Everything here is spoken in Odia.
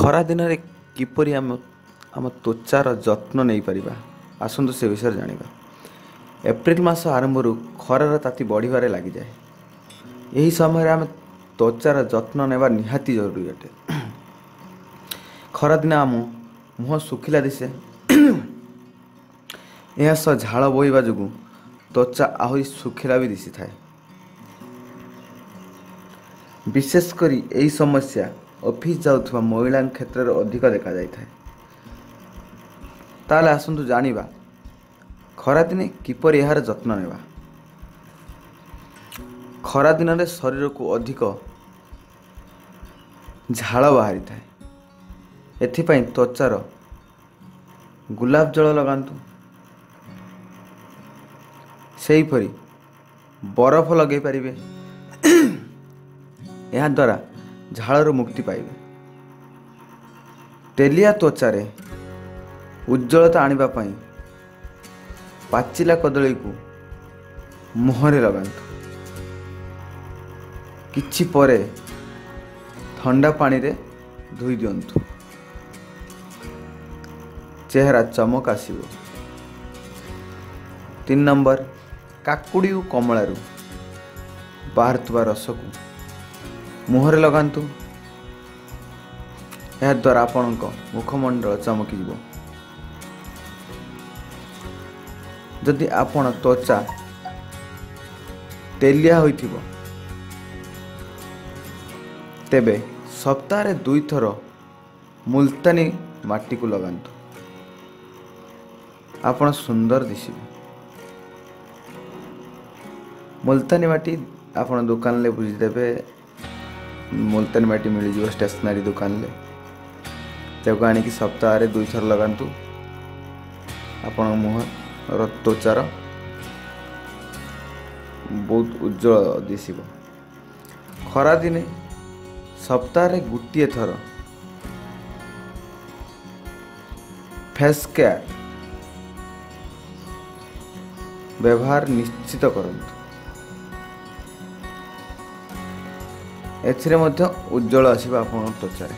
ଖରାଦିନରେ କିପରି ଆମ ଆମ ତ୍ୱଚାର ଯତ୍ନ ନେଇପାରିବା, ଆସନ୍ତୁ ସେ ବିଷୟରେ ଜାଣିବା। ଏପ୍ରିଲ ମାସ ଆରମ୍ଭରୁ ଖରାର ତାତି ବଢ଼ିବାରେ ଲାଗିଯାଏ। ଏହି ସମୟରେ ଆମେ ତ୍ୱଚାର ଯତ୍ନ ନେବା ନିହାତି ଜରୁରୀ ଅଟେ। ଖରାଦିନ ଆମ ମୁହଁ ଶୁଖିଲା ଦିଶେ। ଏହା ସହ ଝାଳ ବୋହିବା ଯୋଗୁଁ ତ୍ୱଚା ଆହୁରି ଶୁଖିଲା ବି ଦିଶିଥାଏ। ବିଶେଷ କରି ଏହି ସମସ୍ୟା ଅଫିସ୍ ଯାଉଥିବା ମହିଳାଙ୍କ କ୍ଷେତ୍ରରେ ଅଧିକ ଦେଖାଯାଇଥାଏ। ତାହେଲେ ଆସନ୍ତୁ ଜାଣିବା ଖରାଦିନେ କିପରି ଏହାର ଯତ୍ନ ନେବା। ଖରାଦିନରେ ଶରୀରକୁ ଅଧିକ ଝାଳ ବାହାରିଥାଏ। ଏଥିପାଇଁ ତ୍ୱଚାର ଗୋଲାପ ଜଳ ଲଗାନ୍ତୁ। ସେହିପରି ବରଫ ଲଗାଇ ପାରିବେ। ଏହାଦ୍ୱାରା ଝାଳରୁ ମୁକ୍ତି ପାଇବେ। ତେଲିଆ ତ୍ୱଚାରେ ଉଜ୍ଜ୍ୱଳତା ଆଣିବା ପାଇଁ ପାଚିଲା କଦଳୀକୁ ମୁହଁରେ ଲଗାନ୍ତୁ। କିଛି ପରେ ଥଣ୍ଡା ପାଣିରେ ଧୋଇ ଦିଅନ୍ତୁ। ଚେହେରା ଚମକ ଆସିବ। 3 ନମ୍ବର, କାକୁଡ଼ି ଓ କମଳାରୁ ବାହାରୁଥିବା ରସକୁ ମୁହଁରେ ଲଗାନ୍ତୁ। ଏହାଦ୍ୱାରା ଆପଣଙ୍କ ମୁଖମଣ୍ଡଳ ଚମକିଯିବ। ଯଦି ଆପଣ ତ୍ୱଚା ତେଲିଆ ହୋଇଥିବ, ତେବେ ସପ୍ତାହରେ 2ଥର ମୁଲତାନୀ ମାଟିକୁ ଲଗାନ୍ତୁ, ଆପଣ ସୁନ୍ଦର ଦିଶିବେ। ମୁଲତାନୀ ମାଟି ଆପଣ ଦୋକାନରେ ବୁଝିଦେବେ, ମୁଲତାନୀ ମାଟି ମିଳିଯିବ ଷ୍ଟେସନାରୀ ଦୋକାନରେ। ତାକୁ ଆଣିକି ସପ୍ତାହରେ 2ଥର ଲଗାନ୍ତୁ, ଆପଣଙ୍କ ମୁହଁର ତ୍ୱଚାର ବହୁତ ଉଜ୍ଜଳ ଦିଶିବ। ଖରାଦିନେ ସପ୍ତାହରେ ଗୋଟିଏ ଥର ଫେସ୍ କେୟାର ବ୍ୟବହାର ନିଶ୍ଚିତ କରନ୍ତୁ। ଏଥିରେ ମଧ୍ୟ ଉଜ୍ଜଳ ଆସିବ ଆପଣଙ୍କ ତ୍ୱଚାରେ।